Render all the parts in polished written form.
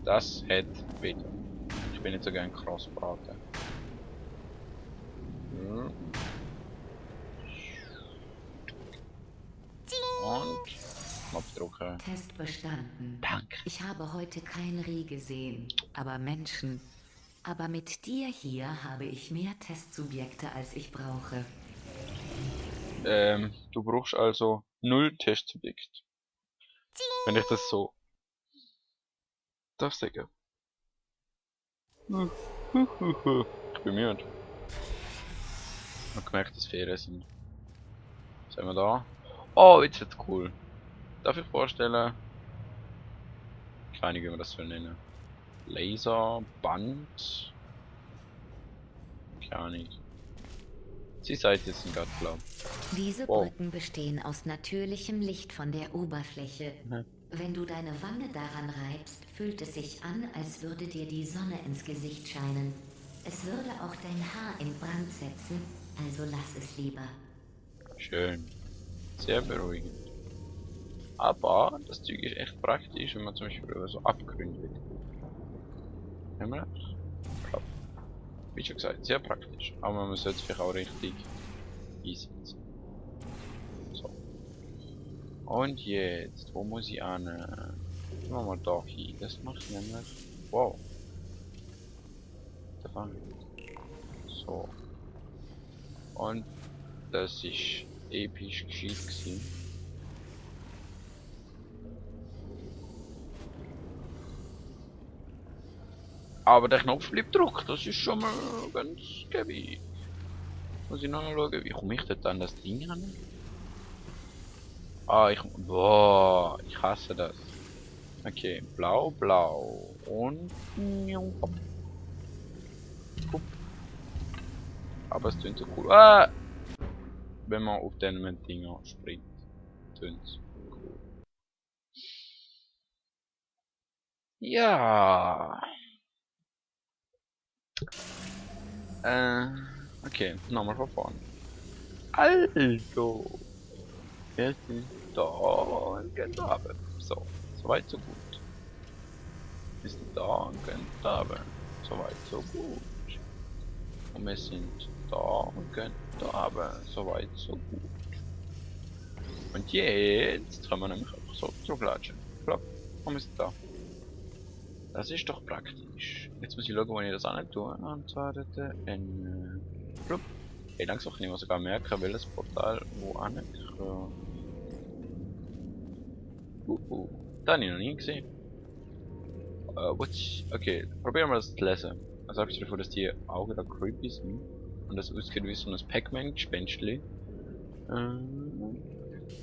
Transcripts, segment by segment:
Das hat wieder. Ich bin nicht so gern kross braten. Und Knopf drücken. Test bestanden. Danke. Ich habe heute kein Reh gesehen, aber Menschen. Aber mit dir hier habe ich mehr Testsubjekte, als ich brauche. Du brauchst also 0 Testsubjekt. Wenn ich das so darf sagen. Ich bin müde. Ich habe gemerkt, dass Ferien sind. Was haben wir da? Oh, jetzt wird's cool. Darf ich vorstellen? Keine Ahnung, wie man das soll nennen. Laser, Band. Keine Ahnung. Die Seiten sind gerade blau. Diese Wow. Brücken bestehen aus natürlichem Licht von der Oberfläche. Mhm. Wenn du deine Wange daran reibst, fühlt es sich an, als würde dir die Sonne ins Gesicht scheinen. Es würde auch dein Haar in Brand setzen, also lass es lieber. Schön. Sehr beruhigend. Aber das Zeug ist echt praktisch, wenn man zum Beispiel über so Abgründe will. Haben wir das? Glaub. Wie schon gesagt, sehr praktisch. Aber man sollte es vielleicht auch richtig einsetzen. So. Und jetzt, wo muss ich an? Machen wir mal da hin. Das macht nämlich. Wow. Da fangen wir. So. Und das ist episch gescheit gewesen. Aber der Knopf bleibt gedrückt, das ist schon mal ganz gäbig. Muss ich noch mal schauen, wie komme ich dort an das Ding ran? Ah, boah, ich hasse das. Okay, blau, blau. Und. Hup. Aber es tönt so cool. Ah! Wenn man auf den Dinger springt, tönt es cool. Ja. Okay, nochmal von vorne. Also. Wir sind da und gehen da. So, soweit so gut. Wir sind da und gehen da. Soweit so gut. Und wir sind da und gehen da. Soweit so gut. Und jetzt können wir nämlich einfach so zurücklatschen. Plopp, und wir sind da. Das ist doch praktisch. Jetzt muss ich schauen, wo ich das an tue. Und zwar dort Plopp. Hey, langsam kann ich mir sogar merken, welches Portal wo ankommt. Da habe ich noch nie gesehen. Okay, probieren wir das zu lesen. Also habe ich davon, dass die Augen da creepy sind. Und das aussieht wie so ein Pac-Man-Gespenstli.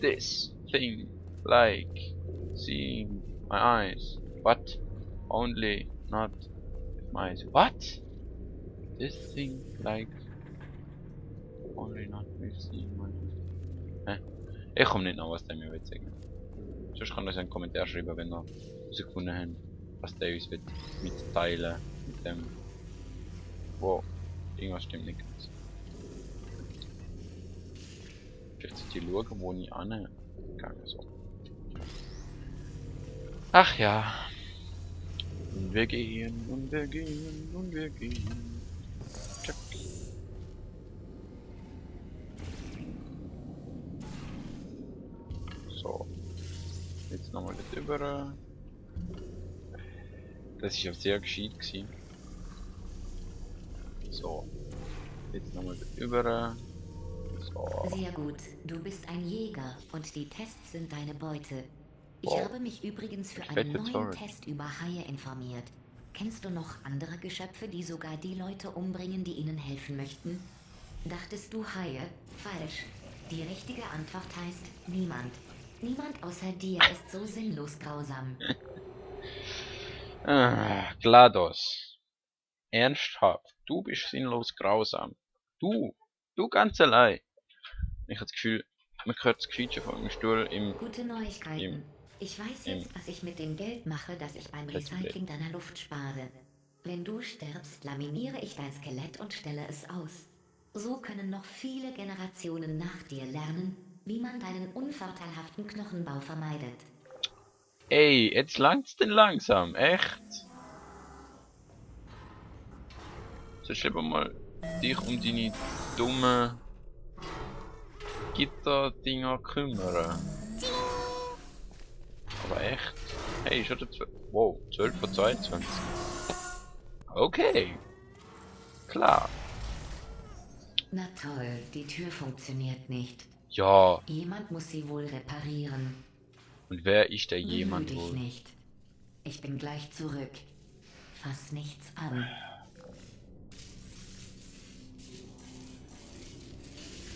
This thing, like, seeing my eyes. What? Only not with my eyes. What? This thing, like, only not with seeing my eyes. Ich komme nicht nach, was der mir will sagen. Sonst kann er einen Kommentar schreiben, wenn er herausgefunden haben, was der uns mitteilen mit dem. Wow, irgendwas stimmt nicht ganz. Vielleicht sollte ich schauen, wo ich angegangen soll. Ach ja. Und wir gehen, und wir gehen, und wir gehen. Tschack. So. Jetzt nochmal das über. Das ist ja sehr gescheit gewesen. So. Jetzt nochmal das über. So. Sehr gut. Du bist ein Jäger und die Tests sind deine Beute. Ich Wow. habe mich übrigens für einen Fette neuen Turret. Test über Haie informiert. Kennst du noch andere Geschöpfe, die sogar die Leute umbringen, die ihnen helfen möchten? Dachtest du Haie? Falsch. Die richtige Antwort heißt niemand. Niemand außer dir ist so sinnlos grausam. GLaDOS. Ernsthaft. Du bist sinnlos grausam. Du ganz allein. Ich habe das Gefühl, man hört das Quietschen von meinem Stuhl im. Gute Neuigkeiten. Ich weiß jetzt, was ich mit dem Geld mache, das ich beim Let's Play. Recycling deiner Luft spare. Wenn du stirbst, laminiere ich dein Skelett und stelle es aus. So können noch viele Generationen nach dir lernen, wie man deinen unvorteilhaften Knochenbau vermeidet. Ey, jetzt langt's denn langsam, echt? Sollst lieber mal dich um deine dummen Gitter-Dinger kümmern. Aber echt? Hey, schon der 12. Wow, 12 von 22. Okay. Klar. Na toll, die Tür funktioniert nicht. Ja. Jemand muss sie wohl reparieren. Und wer ist der Bemühe jemand dich wohl? nicht. Ich bin gleich zurück. Fass nichts an.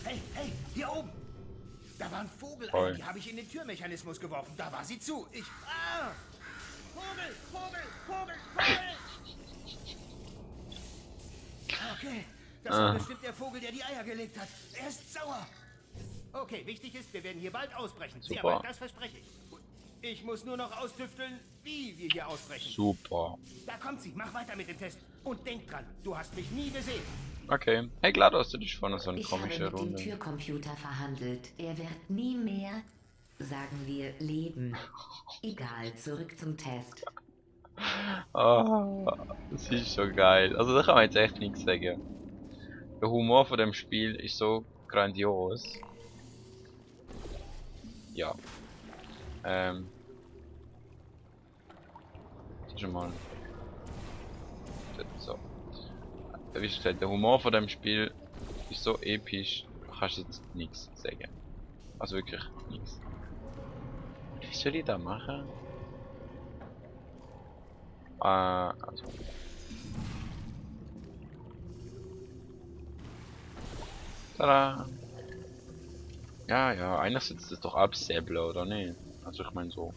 Hey, hey, hier oben! Da war ein Vogel, Toll. die habe ich in den Türmechanismus geworfen. Da war sie zu. Vogel, Vogel, Vogel, Vogel! Okay, das war bestimmt der Vogel, der die Eier gelegt hat. Er ist sauer. Okay, wichtig ist, wir werden hier bald ausbrechen. Sehr Super. bald, das verspreche ich. Ich muss nur noch austüfteln, wie wir hier ausbrechen. Super. Da kommt sie, mach weiter mit dem Test. Und denk dran, du hast mich nie gesehen. Okay. Hey GLaDOS, du dich vorne so eine Ich habe komische mit dem Runde. Türcomputer verhandelt. Er wird nie mehr, sagen wir, leben. Egal, zurück zum Test. Ah, das ist schon geil. Also da kann man jetzt echt nichts sagen. Der Humor von dem Spiel ist so grandios. Ja. Das ist schon mal. So. Wie gesagt, der Humor von dem Spiel ist so episch, du kannst jetzt nichts sagen. Also wirklich nichts. Wie soll ich das machen? Also. Tada! Ja, ja, einerseits ist das doch absäbeln, oder nicht? Also ich meine so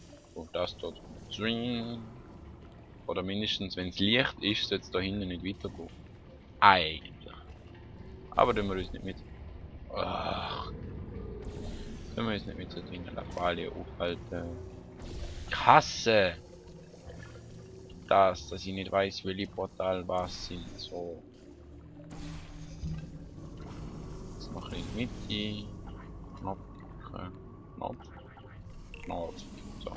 das dort. Zwing. Oder mindestens, wenn es Licht ist, sollte es da hinten nicht weitergehen. Eigentlich. Aber tun wir uns nicht mit. Ach. Tun wir uns nicht mit so Dingen alle aufhalten. Ich hasse das, dass ich nicht weiß, welche Portal was sind. So. Jetzt noch in die Mitte. Knopf. Knopf. Knopf. So.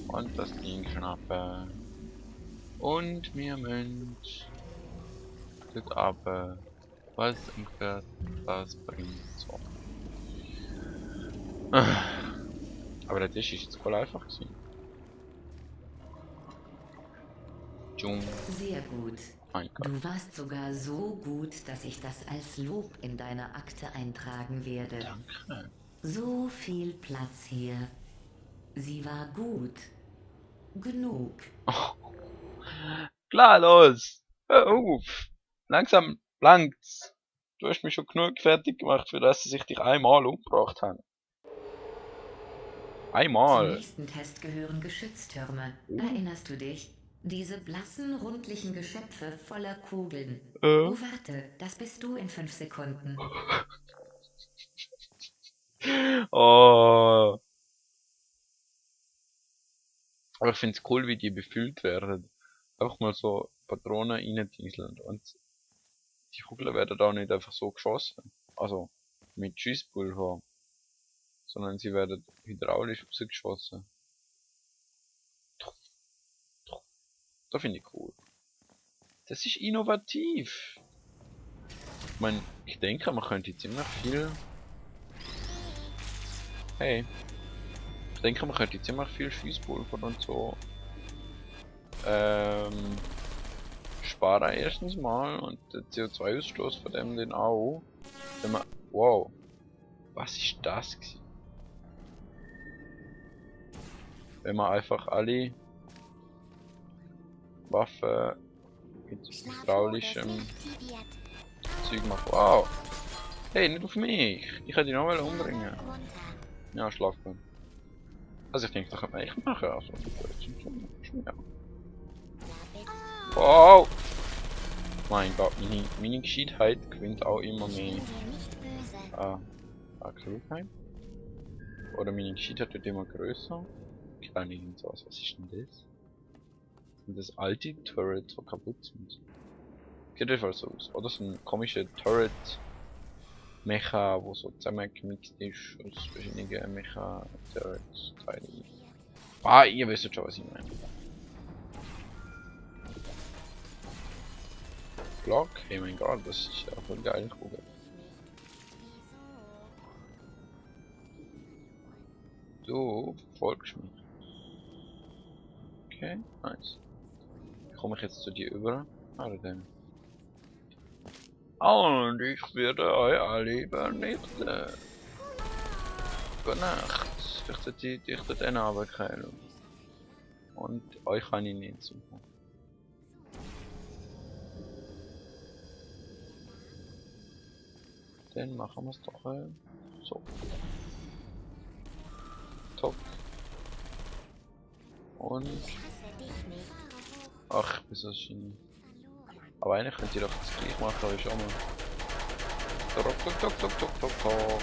Und das Ding schnappen. Und wir müssen dort aber was ungefähr das bringt. So. Aber das ist jetzt voll einfach gewesen. Jung. Sehr gut. Mein Gott. Du warst sogar so gut, dass ich das als Lob in deiner Akte eintragen werde. Danke. So viel Platz hier. Sie war gut. Genug. Klar, los! Hör auf! Langsam langt's. Du hast mich schon genug fertig gemacht, für das ich dich einmal umgebracht habe. Zum Einmal! nächsten Test gehören Geschütztürme. Erinnerst du dich? Diese blassen, rundlichen Geschöpfe voller Kugeln. Oh, warte, das bist du in 5 Sekunden. Oh. Aber ich find's cool, wie die befüllt werden. Einfach mal so Patronen reindingseln und die Kugeln werden da nicht einfach so geschossen. Also mit Schusspulver. Sondern sie werden hydraulisch rausgeschossen. Das finde ich cool. Das ist innovativ. Ich meine, ich denke, man könnte ziemlich viel. Hey. Ich denke, man könnte ziemlich viel Schießpulver und so sparen erstens mal und der CO2-Ausstoß von dem den auch. Wenn man. Wow. Was ist das gewesen? Wenn man einfach alle Waffen mit hydraulischem Zeug macht. Wow! Hey, nicht auf mich! Ich hätte ihn noch mal umbringen. Ja, schlaf gut. Also ich denke, das kann man echt machen. Also, ja. Wow! Mein Gott, meine Gescheitheit gewinnt auch immer mehr. Klugheit? Oder meine Gescheitheit wird immer größer. Ich kann nicht irgendwas. Was ist denn das? Sind das alte Turrets, die kaputt sind? Geht jedenfalls so aus. Oder so ein komischer Turret-Mecha, wo so zusammengemixt ist aus verschiedenen Mecha-Turrets. Ihr wisst schon, was ich meine. Block. Hey mein Gott, das ist ja voll geil. Kugel. Du folgst mir. Okay, nice. Komme ich jetzt zu dir über? Warte denn. Und ich werde euch alle vernichten. Gute Nacht. Ich sollte dich dort runterkriegen. Und euch kann ich nicht suchen. Dann machen wir es doch so. Top. Und... Ach, ich bin so Genie. Aber eigentlich könnt ihr doch das gleich machen, aber ich auch mal. Tok, tok, tok, tok, tok, tok, tok.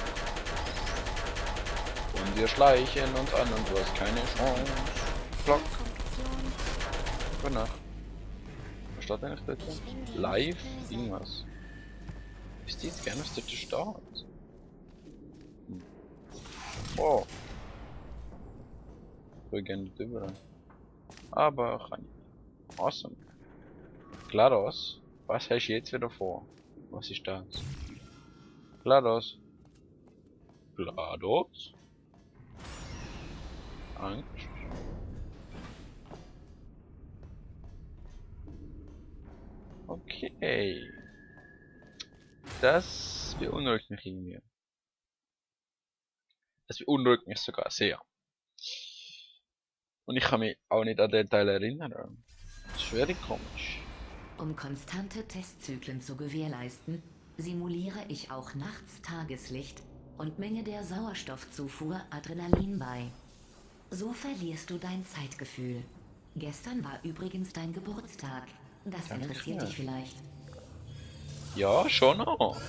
Und wir schleichen uns an und du hast keine Chance. Block. Gute Nacht. Was steht eigentlich dort? Live? Irgendwas. Ist die jetzt gerne, was dort steht? Oh. Ich will gerne nicht über. Aber kann ich. Awesome. GLaDOS, was hast du jetzt wieder vor? Was ist das? GLaDOS. GLaDOS? Angst. Okay. Das beunruhigt mich irgendwie. Das beunruhigt mich sogar sehr. Und ich kann mich auch nicht an den Teil erinnern. Das ist wirklich komisch. Um konstante Testzyklen zu gewährleisten, simuliere ich auch nachts Tageslicht und menge der Sauerstoffzufuhr Adrenalin bei. So verlierst du dein Zeitgefühl. Gestern war übrigens dein Geburtstag. Das interessiert dich vielleicht. Ja, schon auch.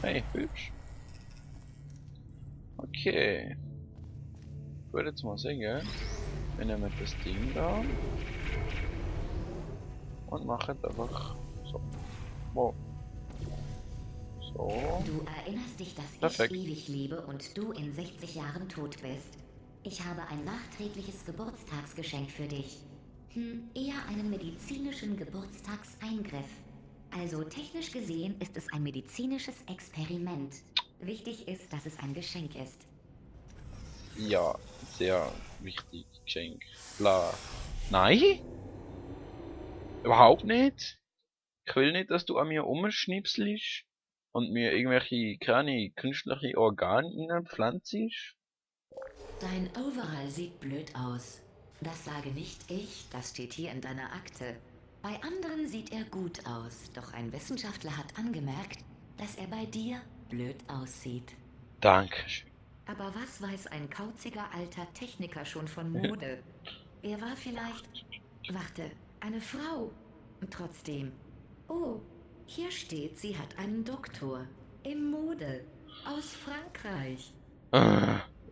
Hey, hübsch. Okay. Ich würde jetzt mal sagen, wir nehmen das Ding da und machen einfach so. Wow. So. Du erinnerst dich, dass Perfekt. ich ewig lebe und du in 60 Jahren tot bist. Ich habe ein nachträgliches Geburtstagsgeschenk für dich. Eher einen medizinischen Geburtstagseingriff. Also technisch gesehen ist es ein medizinisches Experiment. Wichtig ist, dass es ein Geschenk ist. Ja, sehr wichtig. Geschenk. Bla. Nein? Überhaupt nicht. Ich will nicht, dass du an mir umschnipselst und mir irgendwelche kleine künstliche Organe reinpflanzt. Dein Overall sieht blöd aus. Das sage nicht ich, das steht hier in deiner Akte. Bei anderen sieht er gut aus, doch ein Wissenschaftler hat angemerkt, dass er bei dir blöd aussieht. Dankeschön. Aber was weiß ein kauziger alter Techniker schon von Mode? Er war vielleicht... Warte, eine Frau. Trotzdem. Oh, hier steht, sie hat einen Doktor. In Mode. Aus Frankreich.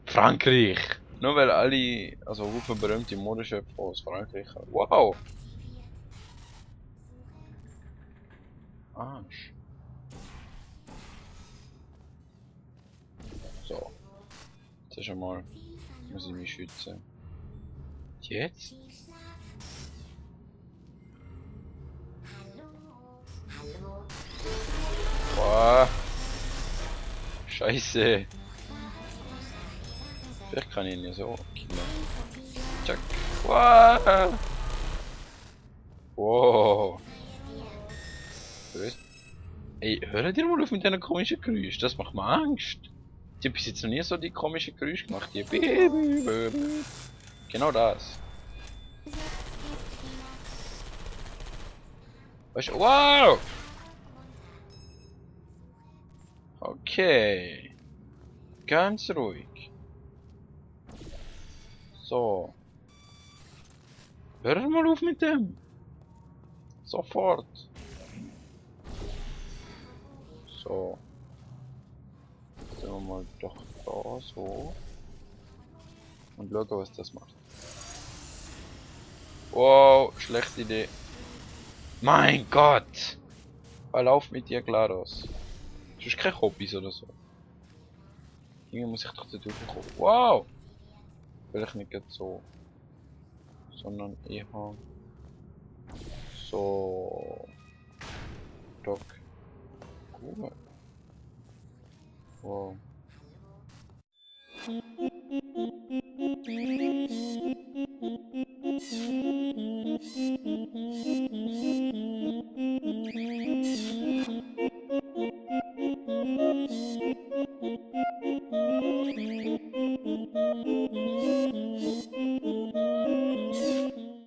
Frankreich. Nur weil alle, also viele berühmte Modeschöpfer aus Frankreich haben. Wow. Arsch. So. Jetzt einmal muss ich mich schützen. Jetzt? Boah. Scheiße. Vielleicht kann ich ihn ja so killen. Zack. Wow. Wow. Böse. Ey, hört ihr mal auf mit diesen komischen Geräuschen? Das macht mir Angst. Ich hab bis jetzt noch nie so die komischen Geräusche gemacht. Die genau das. Weißt du? Wow! Okay. Ganz ruhig. So. Hör mal auf mit dem. Sofort. So. Sagen wir mal doch da so. Und schauen, was das macht. Wow, schlechte Idee. Mein Gott! Lauf mit dir GLaDOS. Das ist kein Hobbys oder so. Irgendwie muss ich doch da durchkommen. Wow! Vielleicht nicht gerade so. Sondern eher So. Doc. Cool. Wow.